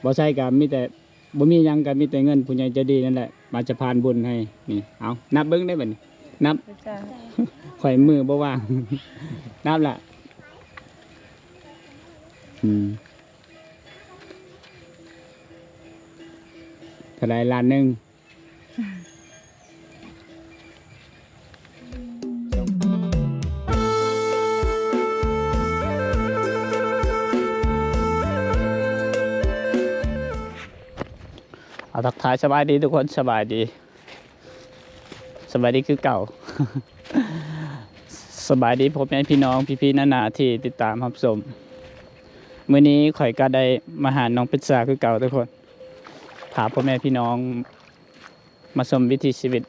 ບໍ່ໃຊ້ກໍມີແຕ່ ບໍ່ມີຫຍັງ ກໍມີແຕ່ເງິນຜູ້ໃຫຍ່ໃຈດີນັ້ນແຫຼະ ມາສະພານບຸນໃຫ້. ນີ້ ເອົາ ນັບເບິ່ງເດ້ບັດນີ້ ນັບ. ຂ້ອຍມືບໍ່ວ່າງ ນັບລະ. ອືມ ເທົ່າໃດ? ລ້ານໜຶ່ງ. ເອົາ ທັກທາຍສະບາຍດີທຸກຄົນ ສະບາຍດີ ສະບາຍດີຄືເກົ່າ ສະບາຍດີພໍ່ແມ່ພີ່ນ້ອງ ພີ່ໆນ້າໆທີ່ຕິດຕາມຮັບຊົມ. ມື້ນີ້ຂ້ອຍກໍໄດ້ມາຫານ້ອງເພັດຊາຄືເກົ່າທຸກຄົນ ພາພໍ່ແມ່ພີ່ນ້ອງ ມາຊົມວິຖີຊີວິດ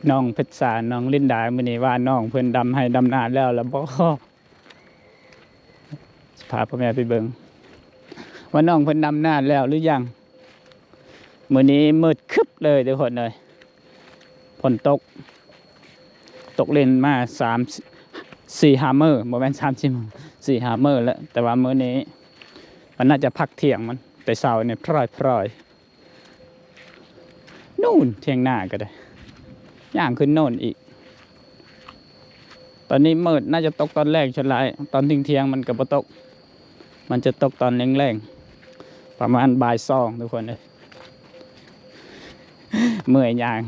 ນ້ອງເພັດສາ ນ້ອງລິນດາ. ມື້ນີ້ວ່ານ້ອງເພິ່ນດຳໄຮ່ດຳນາແລ້ວລະບໍ່? ຊິພາພໍ່ແມ່ໄປເບິ່ງວ່ານ້ອງເພິ່ນດຳນາແລ້ວຫຼືຍັງ. ມື້ນີ້ມືດຄຶບເລີຍທຸກຄົນເອີຍ ຝົນຕົກ ຕົກລິນມາສາມ ສີ່ຫ້າມື້ ບໍ່ແມ່ນສາມສີ່ມື້ ສີ່ຫ້າມື້ແລ້ວ. ແຕ່ວ່າມື້ນີ້ມັນໜ້າຈະພັກທ່ຽງ ມັນແຕ່ເຊົ້ານີ້ພຣອຍໆ. ນູ້ນ ຖຽງນາກໍໄດ້ ຍ່າງຂຶ້ນໂນ້ນອີກ. ຕອນນີ້ມືດ ໜ້າຈະຕົກຕອນແລງສ່ວນຫຼາຍ ຕອນທ່ຽງໆມັນກໍບໍ່ຕົກ ມັນຈະຕົກຕອນແລງໆ ປະມານບ່າຍສອງ ທຸກຄົນເອີຍ. ເມື່ອຍຍ່າງ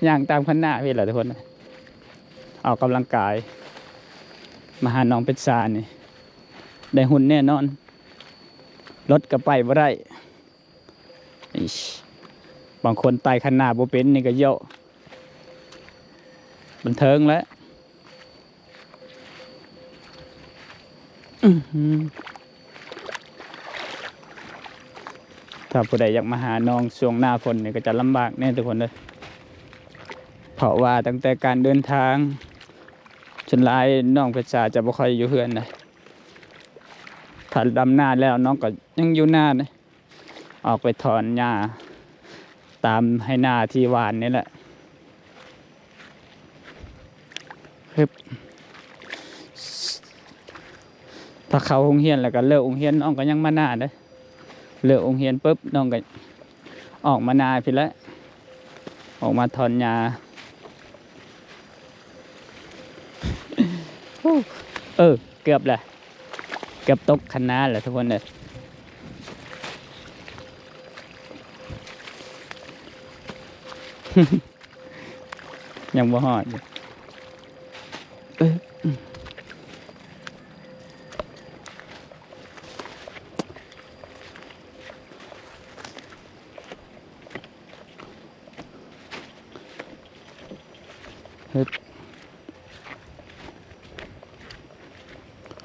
ຍ່າງຕາມຄັນນາພີ້ລະທຸກຄົນ ອອກກຳລັງກາຍ ມາຫານ້ອງເພັດສານີ້ ໄດ້ຫຸ່ນແນ່ນອນ ລົດກໍໄປບໍ່ໄດ້. ອີ ບາງຄົນໄຕ່ຄັນນາບໍ່ເປັນນີ້ກໍເຍາະ ບັນເທີງແຫຼະ. ຖ້າຜູ້ໃດຢາກມາຫານ້ອງຊ່ວງໜ້າຝົນນີ້ກໍຈະລຳບາກແດ່ທຸກຄົນເດີ ເພາະວ່າຕັ້ງແຕ່ການເດີນທາງ ສ່ວນຫຼາຍນ້ອງເພັດສາຈະບໍ່ຄ່ອຍຢູ່ເຮືອນນະ. ຖ້າດຳນາແລ້ວນ້ອງກໍຍັງຢູ່ນາເດ້. ອອກໄປຖອນຫຍ້າຕາມໄຮ່ນາທີ່ຫວ່ານນີ້ແຫຼະ. ຮຶບ ຖ້າເຂົ້າໂຮງຮຽນແລ້ວກໍເລີກໂຮງຮຽນ ນ້ອງກໍຍັງມານາເດ້. ເລີກໂຮງຮຽນປຶບ ນ້ອງກໍອອກມານາພີ້ແຫຼະ ອອກມາຖອນຫຍ້າ. ເອີ ເກືອບແລ້ວ ເກືອບຕົກຄັນນາແລ້ວທຸກຄົນເອີຍ. ຍັງບໍ່ຮອດຢູ່. ຮຶບ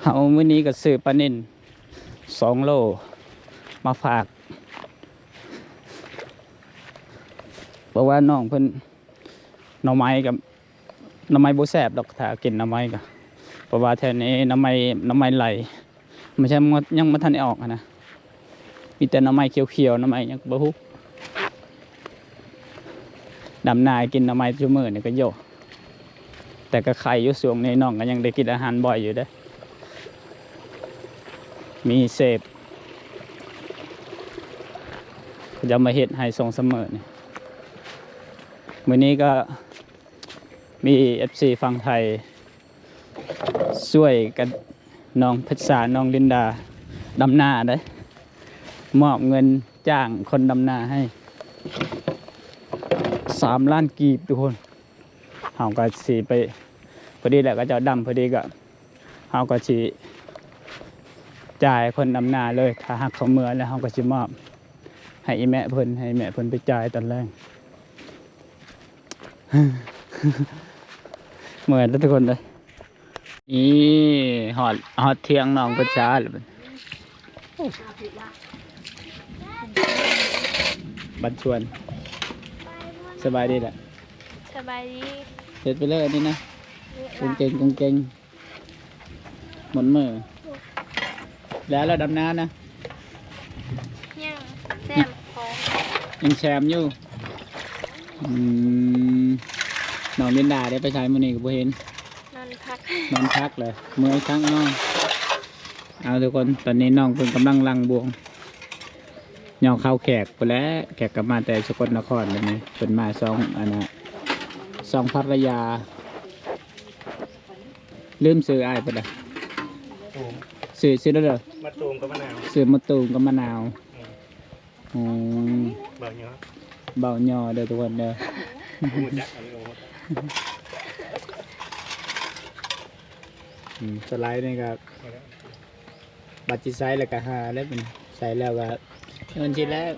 ເຮົາມື້ນີ້ກໍຊື້ປານິນສອງໂລມາຝາກ ເພາະວ່ານ້ອງເພິ່ນ ໜໍ່ໄມ້ກໍ ໜໍ່ໄມ້ບໍ່ແຊບດອກ ຖ້າກິນໜໍ່ໄມ້ກໍ ເພາະວ່າແຖວນີ້ໜໍ່ໄມ້ ໜໍ່ໄມ້ໄຫຼ ມັນຍັງ ຍັງບໍ່ທັນໄດ້ອອກຫັ້ນນະ ມີແຕ່ໜໍ່ໄມ້ຂຽວໆ ໜໍ່ໄມ້ຫຍັງກໍບໍ່ຮູ້. ດຳນາກິນໜໍ່ໄມ້ຊຸມື້ນີ້ກໍໂຍ ແຕ່ກໍໄຄຢູ່ ຊ່ວງນີ້ນ້ອງກໍຍັງໄດ້ກິນອາຫານບ່ອຍຢູ່ເດ້ ມີເສບ ເຂົາເຈົ້າມາເຮັດໃຫ້ສອງສາມມື້ນີ້. ມື້ນີ້ກໍມີເອັຟຊີຝັ່ງໄທ ຊ່ວຍກັນ ນ້ອງເພັດສາ ນ້ອງລິນດາ ດຳນາເດ້ ມອບເງິນຈ້າງຄົນດຳນາໃຫ້ສາມລ້ານກີບທຸກຄົນ. ເຮົາກໍຊິໄປ ພໍດີແຫຼະ ເຂົາເຈົ້າດຳພໍດີ ກໍເຮົາກໍຊິຈ່າຍໃຫ້ຄົນດຳນາເລີຍ ຖ້າຫາກເຂົາເມືອແລ້ວ ເຮົາກໍຊິມອບໃຫ້ອີ່ແມ່ເພິ່ນ ໃຫ້ແມ່ເພິ່ນໄປຈ່າຍຕອນແລງ. ເມື່ອຍແລ້ວທຸກຄົນເອີຍ. ນີ້ຮອດ ຮອດຖຽງນ້ອງເພິ່ນຊາແລ້ວ ບັນຊວນ. ສະບາຍດີລະ? ສະບາຍດີ. ເຮັດໄປເລີຍອັນນີ້ນະ ກຸງເກັງ ກຸງເກັງ. ໝົດມື້ ແລ້ວ ແລ້ວດຳນານະ? ຍັງແຊມຂອງ ຍັງແຊມຢູ່. ອືມ ນ້ອງລິນດາໄດ້ໄປໃສມື້ນີ້ກໍບໍ່ເຫັນ? ນອນພັກ ນອນພັກເລີຍ ເມື່ອຍຄັກເນາະ. ເອົາ ທຸກຄົນ ຕອນນີ້ນ້ອງເພິ່ນກຳລັງລ້າງບ່ວງ ຍ່ອງເຂົ້າແຂກພຸ້ນແຫຼະ ແຂກກໍມາແຕ່ສະກົນນະຄອນແບບນີ້ ເພິ່ນມາສອງ ອັນນ່າ ສອງພັນລະຍາ ລືມຊື່ອ້າຍເພິ່ນລະ ຊື່ ຊື່ເດີ ມະຕູມກັບມະນາວ ຊື່ມະຕູມກັບມະນາວ ອືມ ອືມ ເບົາຍໍ ເບົາຍໍເດີທຸກຄົນເດີ ຮູ້ຈັກອັນນີ້ ອືມ ສະໄລນີ້ກໍ ບັດຊິໃຊ້ແລ້ວກໍຫາແລ້ວ ມັນໃຊ້ແລ້ວກໍເງິນຊິແລ້ວ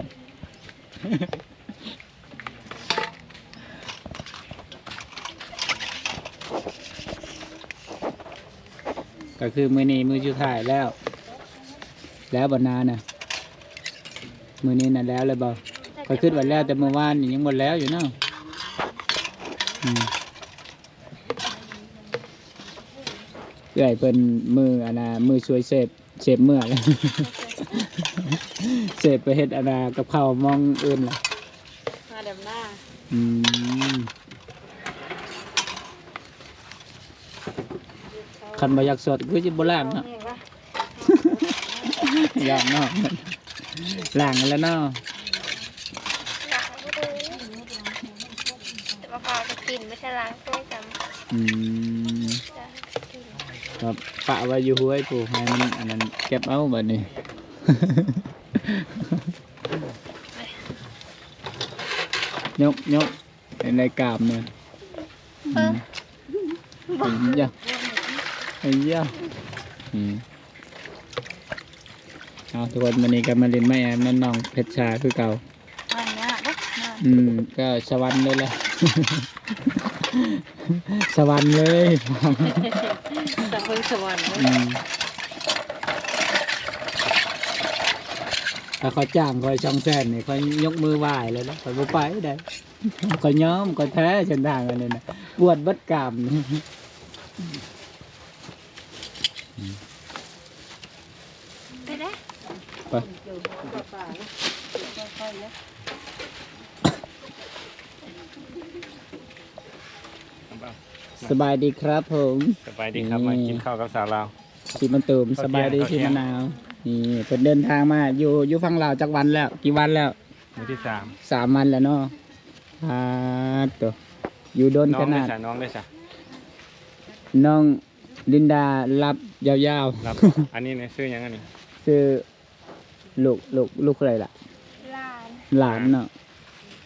ກໍຄືມື້ນີ້ມື້ສຸດທ້າຍແລ້ວ ແລ້ວບໍ່ນານະ ມື້ນີ້ນະແລ້ວແລ້ວບໍ່? ຂ້ອຍຄິດວ່າແລ້ວແຕ່ມື້ວານນີ້ ຍັງບໍ່ແລ້ວຢູ່ເນາະ ອືມ. ເອື້ອຍເພິ່ນມື້ອັນນ່າ ມື້ຊ່ວຍເຊບ ເຊບເມື່ອແລ້ວ ເຊບໄປເຮັດອັນນ່າ ກັບເຂົ້າໝ່ອງອື່ນລະ ຫາດຳນາ ອືມ ຄັນບໍ່ຢາກສົດຄືຊິບໍ່ລ້າງເນາະ ແມ່ນວະ ຢອກເນາະ ລ້າງແລ້ວເນາະ ແຕ່ວ່າພາໄປກິນ ບໍ່ໄດ້ລ້າງຖ້ວຍຊ້ຳ ອືມ ຈະກິນ ກໍປະໄວ້ຢູ່ຫ້ວຍພຸ້ນ ໃຫ້ມັນອັນນັ້ນ ເກັບເອົາບັດນີ້ ຍົກ ຍົກ ເປັນໄດ້ກາມເນາະ ເບິ່ງ ອືມ ເອີຍ ເອີຍ ອືມ ເອົາ ທຸກຄົນ ມື້ນີ້ກໍມາຫຼິ້ນມາແອມນຳນ້ອງເພັດຊາຄືເກົ່າ ມາຍາກເດ້ ອືມ ກໍສະຫວັນເລີຍແຫຼະ ສະຫວັນເລີຍ ສະເພິ່ງສະຫວັນເລີຍ ອືມ ຖ້າເຂົາຈ້າງຂ້ອຍສອງແສນນີ້ ຂ້ອຍຍົກມືໄຫວ້ເລີຍແຫຼະ ຂ້ອຍບໍ່ໄປໃດ ຂ້ອຍຍອມ ຂ້ອຍແພ້ເສັ້ນທາງອັນນີ້ນະ ປວດເບິດກາມ ໄປເດ້ ໄປ ສະບາຍດີຄັບຜົມ ສະບາຍດີຄັບ ນີ້ ມາກິນເຂົ້າກັບສາວລາວ ທີ່ມະຕູມ ເຂົ້າທ່ຽງ ສະບາຍດີ ເຂົ້າທ່ຽງ ທີ່ມະນາວ ນີ້ ເພິ່ນເດີນທາງມາຢູ່ ຢູ່ຝັ່ງລາວຈັກວັນແລ້ວ? ກີ່ວັນແລ້ວ? ມື້ທີສາມ ສາມວັນແລ້ວເນາະ ອາໂຕ ຢູ່ດົນຂະໜາດ ນ້ອງໄດ້ສະ ນ້ອງໄດ້ສະ? ນ້ອງລິນດາຫຼັບຍາວໆ ຫຼັບ ອັນນີ້ນະ ຊື່ຫຍັງອັນນີ້? ຊື່ລູກ ລູກ ລູກຜູ້ໃດລະ? ຫຼານ ຫຼານເນາະ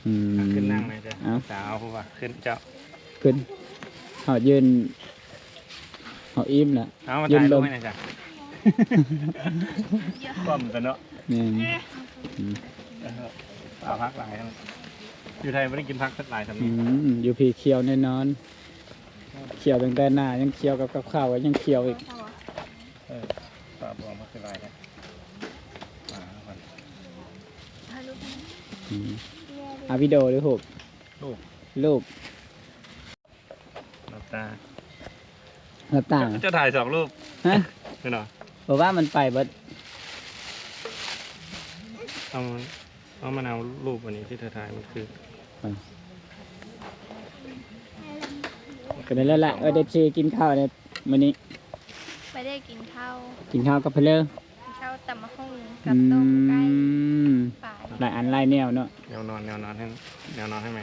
ອືມ ອ່ະ ຂຶ້ນນັ່ງແດ່ເດີ ເອົາ ສາວຜູ້ວ່າ ຂຶ້ນເຈົ້າ ຂຶ້ນ ເຮົາຢືນ ເຮົາອີ່ມລະ ເອົາ ມາຖ່າຍຮູບໃຫ້ແດ່ຊະ ຄວ່ຳກັນເນາະ ແມ່ນ ອືມ ເອົາ ຜັກຫຼາຍ ຢູ່ໄທບໍ່ໄດ້ກິນຜັກສັກຫຼາຍສ່ຳນີ້ ອືມ ຢູ່ພີ້ຂ້ຽວແນ່ນອນ ຂ້ຽວຕັ້ງແຕ່ໜ້າ ຍັງຂ້ຽວກັບ ກັບເຂົ້າ ຍັງຂ້ຽວອີກ ເອີ ປາບອງມັນຄືຫຼາຍແທ້ ອືມ ອາ ວິດີໂອຫຼືຮູບ? ຮູບ ຮູບ ຫຼັບຕາ ຫຼັບຕາ ເຈົ້າ ເຈົ້າຖ່າຍສອງຮູບ ຮະ? ແມ່ນບໍ່? ບໍ່ວ່າມັນໄປເບິດ ເອົາ ເອົາມາເອົາຮູບອັນນີ້ທີ່ເຈົ້າຖ່າຍມັນຄື ເປັນໄດ້ແລ້ວລະ ເອີ ເອັຟຊີ ກິນເຂົ້າແດ່ມື້ນີ້? ບໍ່ໄດ້ກິນເຂົ້າ ກິນເຂົ້າກັບເພິ່ນເລີຍ ເຂົ້າຕຳບັກຫຸ່ງກັບຕົ້ມໄກ່ ອືມ ປາ ຫຼາຍອັນຫຼາຍແນວເນາະ ແນວນອນ ແນວນອນໃຫ້ ແນວນອນໃຫ້ໃໝ່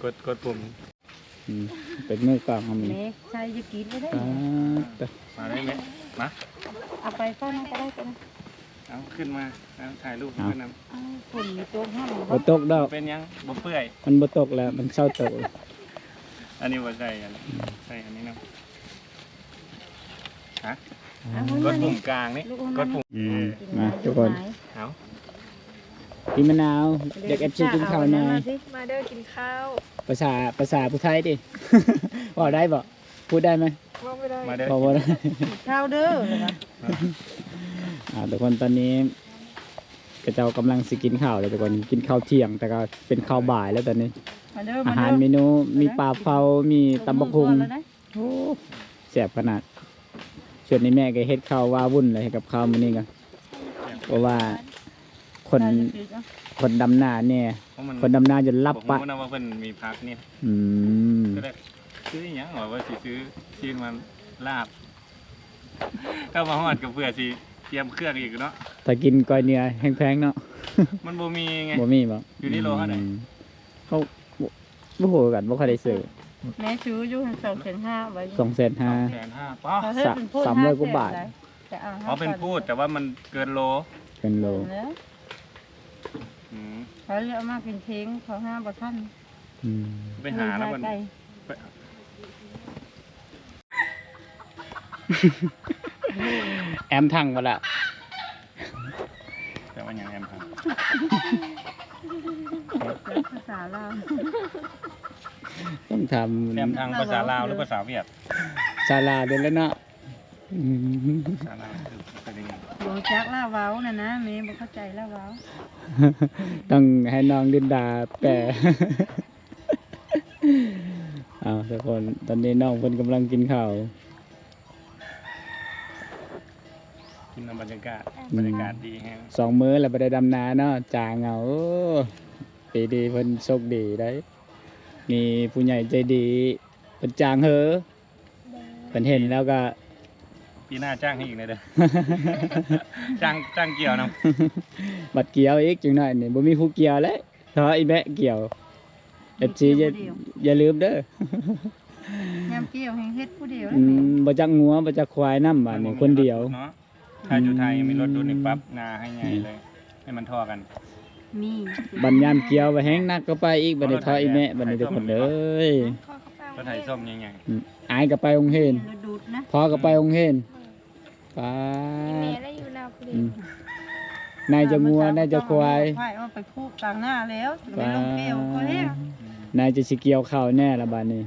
ກົດ ກົດປຸ່ມ ອືມ ເປັນມື້ກອງເຮົາມື້ນີ້ ແມ່ໃສ່ຢາກກິນໄດ້ ອ່າ ມາໄດ້ແມ່ ມາ ເອົາໄປເຝົ້ານັ້ນກໍໄດ້ ກໍໄດ້ ເອົາຂຶ້ນມາ ເອົາຖ່າຍຮູບ ເອົາ ເພິ່ນນຳ ເອົາ ຝົນຕົກ ບໍ່ຕົກດອກ ເປັນຫຍັງ ບໍ່ເປື່ອຍ ມັນບໍ່ຕົກແລ້ວ ມັນເຊົາຕົກແລ້ວ ອັນນີ້ບໍ່ໃສ່ ອັນ ໃສ່ອັນນີ້ນຳ ຮະ ອ່າ ກົດປຸ່ມກາງນີ້ ກົດປຸ່ມ ອືມ ມາທຸກຄົນ ເອົາ ພີ່ມະນາວ ເດັກເອັຟຊີກິນເຂົ້າແດ່ ມາເດີກິນເຂົ້າ ພາສາ ພາສາຜູ້ໄທຕິ ເວົ້າໄດ້ບໍ່? ພູດໄດ້ໄໝ? ເວົ້າບໍ່ໄດ້ ມາເດີ ເວົ້າບໍ່ໄດ້ ກິນເຂົ້າເດີ ອ່າ ທຸກຄົນ ຕອນນີ້ເຂົາເຈົ້າກຳລັງຊິກິນເຂົ້າແລ້ວທຸກຄົນ ກິນເຂົ້າທ່ຽງ ແຕ່ກໍເປັນເຂົ້າບ່າຍແລ້ວຕອນນີ້ ມາເດີ ອາຫານເມນູ ມີປາເຜົາ ມີຕຳບັກຫຸ່ງ ໂອ້ ແຊບຂະໜາດ ສ່ວນນີ້ແມ່ກໍເຮັດເຂົ້າວາວຸ່ນແລ້ວ ເຮັດກັບເຂົ້າມື້ນີ້ກໍ ເພາະວ່າຄົນ ຄົນດຳນາແດ່ ຄົນດຳນາຈົນຫຼັບປະ ບໍ່ຮູ້ນະວ່າເພິ່ນມີຜັກນີ້ ອືມ ຄືຫຍັງວ່າ ວ່າຊິຊື້ຊີ້ນມາລາບ ຖ້າມາຮອດກໍເພື່ອຊິຕຽມເຄື່ອງອີກເນາະ ຖ້າກິນກ້ອຍເນື້ອແຮງແພງເນາະ ມັນບໍ່ມີໄງ. ບໍ່ມີບໍ່? ຢູ່ໃນໂລເທົ່າໃດ? ອືມ ເຂົາບໍ່ ບໍ່ຮູ້ຄືກັນ ບໍ່ຄ່ອຍໄດ້ຊື້. ແມ່ຊື້ຢູ່ຫັ້ນ ສອງແສນຫ້າ ໄວ້ຢູ່ ສອງແສນຫ້າ ສອງແສນຫ້າ ປ້າ ເຂົາເຮັດເປັນພູດ ສາມຮ້ອຍກວ່າບາດ. ແຕ່ເອົາ ເອົາເປັນພູດ ແຕ່ວ່າມັນເກີນໂລ ເກີນໂລ. ເອີ ອືມ ເຂົາເລີຍເອົາມາເປັນເທັງ ເຂົາຫາບໍ່ທັນ. ອືມ ໄປຫາແລ້ວມັນ ແອມທັງບໍ່ລະ? ແປວ່າຫຍັງແອມທັງ? ພາສາລາວ ຕ້ອງຖາມ ແອມທັງພາສາລາວ ຫຼື ພາສາຫວຽດ? ພາສາລາວເດ້ແຫຼະເນາະ. ອືມ ພາສາລາວຄືເປັນຫຍັງ? ບໍ່ຮູ້ຈັກລາວເວົ້ານັ້ນນະ ແມ່ບໍ່ເຂົ້າໃຈລາວເວົ້າ. ຕ້ອງໃຫ້ນ້ອງລິນດາແປ. ເອົາ ທຸກຄົນ ຕອນນີ້ນ້ອງເພິ່ນກຳລັງກິນເຂົ້າ ກິນນຳບັນຍາກາດ ອືມ ບັນຍາກາດດີແຮງ. ສອງມື້ແລ້ວບໍ່ໄດ້ດຳນາເນາະ ຈ້າງເອົາ. ໂອ້ ປີນີ້ເພິ່ນໂຊກດີໄດ໋ ມີຜູ້ໃຫຍ່ໃຈດີເພິ່ນຈ້າງເຮີ ໂດຍ ເພິ່ນເຫັນແລ້ວກໍ ປີໜ້າຈ້າງໃຫ້ອີກແດ່ເດີ ຈ້າງ ຈ້າງກ່ຽວນຳ. ບັດກ່ຽວອີກ ຈັກໜ້ອຍນີ້ບໍ່ມີຜູ້ກ່ຽວແລ້ວ. ເທາະອີແບະກ່ຽວ ເອັຟຊີ ຢ່າ ຢ່າລືມເດີ ຍາມກ່ຽວແຮ່ງເຮັດຜູ້ດຽວ. ອືມ ບໍ່ຈັກງົວບໍ່ຈັກຄວາຍນຳ ບາດນີ້ຄົນດຽວເນາະ. ຖ້າຢູ່ໄທມີລົດດຸດນີ້ ອືມ ປັບນາໃຫ້ໃຫຍ່ເລີຍ ໃຫ້ມັນທໍ່ກັນ. ມີ ບັດຍາມກ່ຽວ ບັດແຮ່ງໜັກກວ່າໄປອີກ ບັດນີ້ເທາະອີແມ່ ບັດນີ້ທຸກຄົນເອີຍ. ລົດໄຖສົ້ມໃຫຍ່ໆ ອືມ ອ້າຍກໍໄປໂຮງຮຽນ ລົດດຸດນະ ພໍ່ກໍໄປໂຮງຮຽນ. ອືມ ປ້າ ອີແມ່ລະຢູ່ນາຜູ້ດຽວ. ອືມ ນາຍຈະງົວ ນາຍຈະຄວາຍ ຄວາຍເອົາໄປຜູກກາງນາແລ້ວ ໄປລົງກ່ຽວກໍແຮງ. ນາຍຈະຊິກ່ຽວເຂົ້າແນ່ລະບາດນີ້.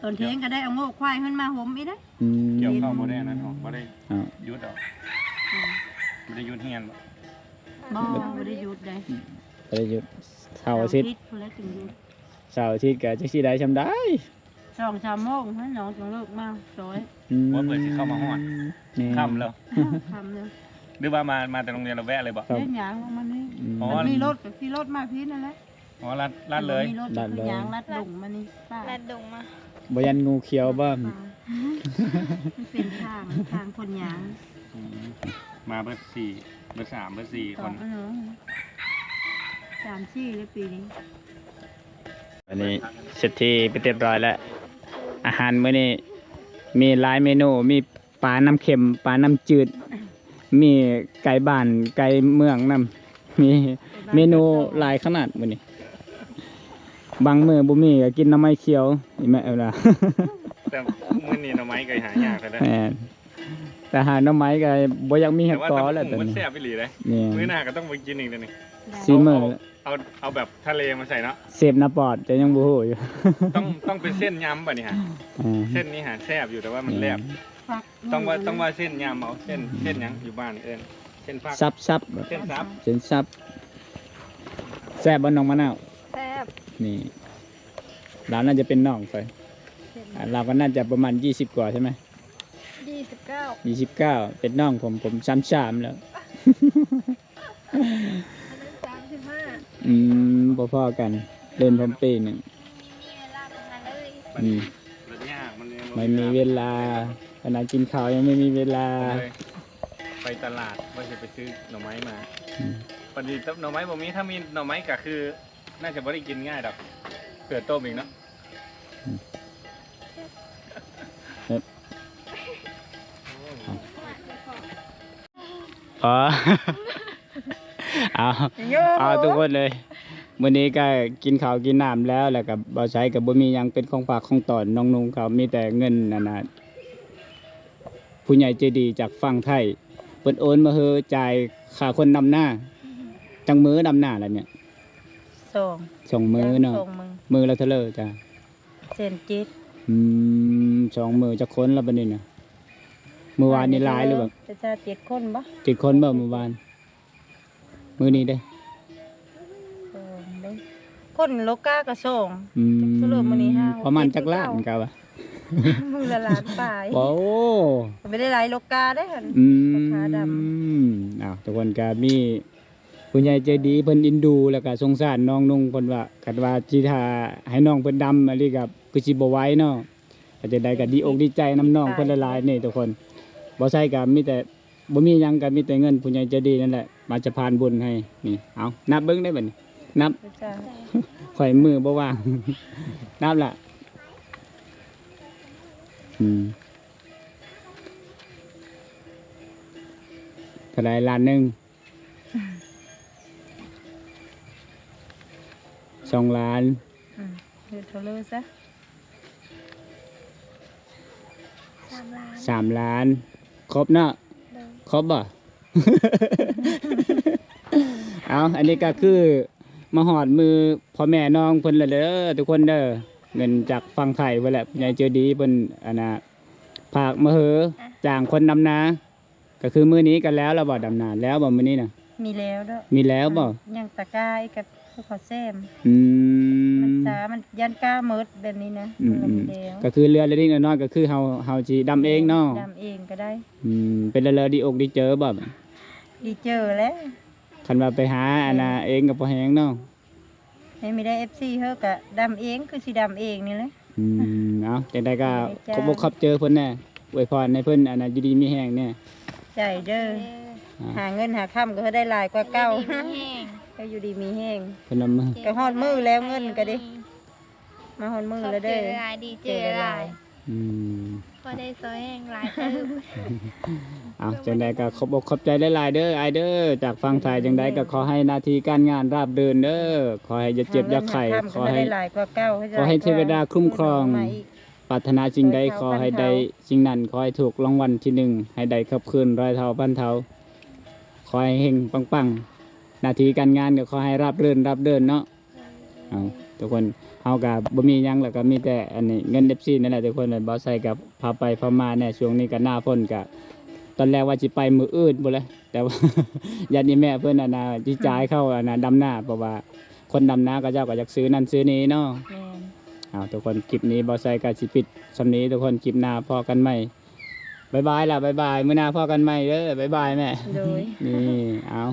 ຕອນເທີ່ຍງກໍໄດ້ເອົາງົວຄວາຍຂຶ້ນມາຫົ່ມອີກເດ້. ອືມ ກ່ຽວເຂົ້າບໍ່ໄດ້ອັນນັ້ນ ບໍ່ໄດ້ ອ້າວ ຢຸດດອກ. ອືມ ບໍ່ໄດ້ຢຸດຮຽນບໍ່? ບໍ່ ບໍ່ໄດ້ຢຸດເດ້. ບໍ່ໄດ້ຢຸດ ເສົາອາທິດ ເສົາອາທິດພຸ້ນແຫຼະຈຶ່ງຢຸດ. ເສົາອາທິດກໍຈັກຊິໄດ້ຊ່ຳໃດ. ສອງສາມໂມງຫັ້ນນ້ອງຈຶ່ງເລີກມາຊ່ອຍ. ອືມ ວ່າເພິ່ນຊິເຂົ້າມາຮອດ ແມ່ນ ຄ່ຳແລ້ວ ຄ່ຳແລ້ວ. ຫຼືວ່າມາ ມາແຕ່ໂຮງຮຽນແລ້ວແວະເລີຍບໍ່? ເຮັດຫຍັງມານີ້. ອືມ ອໍ ມັນມີລົດກໍຂີ່ລົດມາພີ້ນັ້ນແຫຼະ. ອໍ ລັດ ລັດເລີຍ ບໍ່ມີລົດກໍຄືຫຍັງ ລັດລົງມານີ້ ປ່າ ລັດລົງມາ. ບໍ່ຢ້ານງູຂຽວບໍ່? ມັນເປັນທາງ ທາງຄົນຍ່າງ. ອືມ ມາເບິດສີ່ ເບິດສາມ ເບິດສີ່ຄົນ ສາມສີ່ແລ້ວປີນີ້. ອັນນີ້ເສັດຖີໄປຮຽບຮ້ອຍແລ້ວ. ອາຫານມື້ນີ້ມີຫຼາຍເມນູ ມີປານ້ຳເຄັມ ປານ້ຳຈືດ ມີໄກ່ບ້ານ ໄກ່ເມືອງນຳ ມີເມນູຫຼາຍຂະໜາດມື້ນີ້. ບາງມື້ບໍ່ມີກໍກິນໜໍ່ໄມ້ຂຽວ ອີແມ່ເອີລະ. ແຕ່ມື້ນີ້ໜໍ່ໄມ້ກໍຫາຍາກແລ້ວ. ແມ່ນ ແຕ່ຫາໜໍ່ໄມ້ກໍບໍ່ຢາກມີເຮັດກໍແລ້ວຕອນນີ້. ແຕ່ວ່າຕຳບັກຫຸ່ງມັນແຊບອີ່ຫຼີເດ້. ແມ່ນ ມື້ໜ້າກໍຕ້ອງໄປກິນອີກເດ້ນີ້. ໄດ້ ຊີມື້ ເອົາ ເອົາ ເອົາແບບທະເລມາໃສ່ເນາະ. ເຊບໜ້າປອດແຕ່ຍັງບໍ່ຮູ້ຢູ່. ຕ້ອງ ຕ້ອງເປັນເສັ້ນຍຳບັດນີ້ຫາ. ເອີ ເສັ້ນນີ້ຫາແຊບຢູ່ ແຕ່ວ່າມັນແຫຼບ. ແມ່ນ ຕ້ອງວ່າ ຕ້ອງວ່າເສັ້ນຍຳເອົາ ເສັ້ນ ເສັ້ນຫຍັງຢູ່ບ້ານເອີ້ນ ເສັ້ນຜັກ ສັບໆ ເສັ້ນສັບ ເສັ້ນສັບ. ແຊບບໍ່ນ້ອງມະນາວ? ແຊບ. ນີ້ ລາວໜ້າຈະເປັນນ້ອງຂ້ອຍ. ລາວກໍໜ້າຈະປະມານຊາວກວ່າໃຊ່ໄໝ? ຊາວເກົ້າ ຊາວເກົ້າ ເປັນນ້ອງຜົມ ຜົມຊາວສາມແລ້ວ. ອັນນັ້ນສາມສິບຫ້າ. ອືມ ບໍ່ພໍ້ກັນ ເດີນຜົມປີໜຶ່ງ. ອືມ ມັນຍາກ ມັນຍັງບໍ່ມີເວລາ ຂະໜາດກິນເຂົ້າຍັງບໍ່ມີເວລາ. ໄປຕະຫຼາດວ່າຊິໄປຊື້ໜໍ່ໄມ້ມາ. ອືມ ບັດນີ້ໜໍ່ໄມ້ບໍ່ມີ ຖ້າມີໜໍ່ໄມ້ກໍຄື ໜ້າຈະບໍ່ໄດ້ກິນງ່າຍດອກ ເກືອຕົ້ມອີກເນາະ. ອໍ ເອົາ ເອົາທຸກຄົນເອີຍ ມື້ນີ້ກໍກິນເຂົ້າກິນນ້ຳແລ້ວ ແລ້ວກໍບ່າວໄຊກໍບໍ່ມີຫຍັງເປັນຂອງຝາກຂອງຕ້ອນນ້ອງນຸ່ງເຂົາ ມີແຕ່ເງິນອັນນ່າ ຜູ້ໃຫຍ່ໃຈດີຈາກຝັ່ງໄທ ເພິ່ນໂອນມາໃຫ້ຈ່າຍຄ່າຄົນດຳນາ. ຈັກມື້ດຳນາລະແມ່? ສອງ ສອງມື້ເນາະ. ມື້ລະເທົ່າໃດຈ້າ? ແສນເຈັດ. ອືມ ສອງມື້ຈັກຄົນລະບັດນີ້ນະ? ມື້ວານນີ້ຫຼາຍຫຼືວ່າ ເຈັດຄົນບໍ່? ເຈັດຄົນບໍ່ມື້ວານ? ມື້ນີ້ເດ້? ສອງເດ້ ຄົນໂລກາກໍສອງ. ອືມ ປະມານຈັກລ້ານກະວ່າ? ມື້ລະລ້ານປາຍ. ໂອ້ ບໍ່ໄດ້ຫຼາຍໂລກາເດ້ຫັ້ນ. ອືມ ລາຄາດຳ. ອ້າວ ທຸກຄົນກະມີ ຜູ້ໃຫຍ່ໃຈດີເພິ່ນເອັນດູ ແລ້ວກະສົງສານນ້ອງນຸ່ງ ເພິ່ນວ່າ ຄັນວ່າຊິຖ້າໃຫ້ນ້ອງເພິ່ນດຳອີ່ຫຼີກໍຄືຊິບໍ່ໄຫວເນາະ. ເຮັດຈັ່ງໃດກໍດີອົກດີໃຈນຳນ້ອງເພິ່ນຫຼາຍໆນີ້ທຸກຄົນ. ບໍ່ໃສ່ກໍມີແຕ່ ບໍ່ມີຫຍັງ ກໍມີແຕ່ເງິນຜູ້ໃຫຍ່ໃຈດີນັ້ນແຫຼະ ມາສະພານບຸນໃຫ້. ນີ້ ເອົາ ນັບເບິ່ງໄດ້ບັດນີ້ ນັບ. ເຈົ້າ. ຂ້ອຍມືບໍ່ວ່າງ ນັບລະ. ອືມ ເທົ່າໃດ? ລ້ານໜຶ່ງ. ສອງລ້ານ. ອືມ ເຮັດເທົ່າເລີຍຊະ. ສາມລ້ານ. ສາມລ້ານ ຄົບເນາະ? ໂດຍ. ຄົບບໍ່? ເອົາ ອັນນີ້ກໍຄືມາຮອດມືພໍ່ແມ່ນ້ອງເພິ່ນແລ້ວເດີທຸກຄົນເດີ. ເງິນຈາກຝັ່ງໄທເພິ່ນແຫຼະ ຜູ້ໃຫຍ່ໃຈດີເພິ່ນ ອັນນ່າ ຝາກມາເຫີ ອ່ະ ຈ້າງຄົນດຳນາ. ກໍຄືມື້ນີ້ກໍແລ້ວແລ້ວບໍ່ ດຳນາ ແລ້ວບໍ່ມື້ນີ້ນະ? ມີແລ້ວເນາະ. ມີແລ້ວບໍ່? ຍັງຕະກ້າອີກ ກໍຄືເຂົາແຊມ. ອືມ ມັນຊ້າ ມັນຢ້ານກ້າໝົດແບບນີ້ນະ. ອືມ ມັນມີແລ້ວ ກໍຄືເຫຼືອເລັກໆນ້ອຍໆ ກໍຄືເຮົາ ເຮົາຊິດຳເອງເນາະ. ດຳເອງກໍໄດ້. ອືມ ເປັນແລ້ວດີອົກດີເຈີບໍ່? ດີເຈີແຫຼະ. ຄັນວ່າໄປຫາອັນນ່າ ເອີ ເອງກໍບໍ່ແຮງເນາະ. ໃຫ້ມີໄດ້ເອັຟຊີເຮີກະດຳເອງ ຄືຊິດຳເອງນີ້ແຫຼະ. ອືມ ເອົາ ຈັ່ງໃດກໍຂອບອົກຂອບໃຈເພິ່ນແດ່ ອວຍພອນໃຫ້ເພິ່ນ ອັນນ່າ ຢູ່ດີມີແຮງແດ່. ໃຈເດີ ອ່າ ຫາເງິນຫາຄຳກໍໃຫ້ໄດ້ຫຼາຍກວ່າເກົ່າ. ຢູ່ດີມີແຮງ ໃຫ້ຢູ່ດີມີແຮງ ເພິ່ນນຳ ກໍຮອດມື້ແລ້ວ ເງິນກໍເດ້ ມາຮອດມື້ແລ້ວເດີ. ຂອບໃຈຫຼາຍ ດີໃຈຫຼາຍ. ອືມ ພໍໄດ້ຊ່ອຍແຮງຫຼາຍເຕີບ. ເອົາ ຈັ່ງໃດກໍຂອບອົກຂອບໃຈຫຼາຍໆເດີອ້າຍເດີ ຈາກຝັ່ງໄທ. ຈັ່ງໃດກໍຂໍໃຫ້ໜ້າທີ່ການງານລາບລື່ນເດີ ຂໍໃຫ້ຢ່າເຈັບຢ່າໄຂ້ ຂໍໃຫ້ ຂໍໃຫ້ເທວະດາຄຸ້ມຄອງ. ປາດຖະໜາສິ່ງໃດຂໍໃຫ້ໄດ້ສິ່ງນັ້ນ ຂໍໃຫ້ຖືກລາງວັນທີໜຶ່ງ ໃຫ້ໄດ້ກັບຄືນຮ້ອຍເທົ່າພັນເທົ່າ. ຂໍໃຫ້ເຮັງປັງໆ ໜ້າທີ່ການງານກໍຂໍໃຫ້ລາບລື່ນລາບເດີນເນາະ. ເອົາ ທຸກຄົນ ເຮົາກໍບໍ່ມີຫຍັງ ແລ້ວກໍມີແຕ່ອັນນີ້ ເງິນເອັຟຊີນັ້ນແຫຼະທຸກຄົນ. ບ່າວໄຊກໍພາໄປພາມາແດ່ ຊ່ວງນີ້ກໍໜ້າຝົນ ກໍຕອນແລກວ່າຊິໄປມື້ອື່ນພຸ້ນແຫຼະ ແຕ່ວ່າຢ້ານອີ່ແມ່ເພິ່ນ ອັນນ່າ ຊິຈ່າຍເຂົ້າ ອືມ ອັນນ່າ ດຳນາ ເພາະວ່າຄົນດຳນາເຂົາເຈົ້າກໍຢາກຊື້ນັ້ນຊື້ນີ້ເນາະ. ແມ່ນ. ເອົາ ທຸກຄົນ ຄລິບນີ້ບ່າວໄຊກໍຊິປິດສ່ຳນີ້ທຸກຄົນ ຄລິບໜ້າພໍ້ກັນໃໝ່. ບາຍບາຍລະ ບາຍບາຍ ມື້ໜ້າພໍ້ກັນໃໝ່ເດີ ບາຍບາຍແມ່. ໂດຍ. ນີ້ ເອົາ.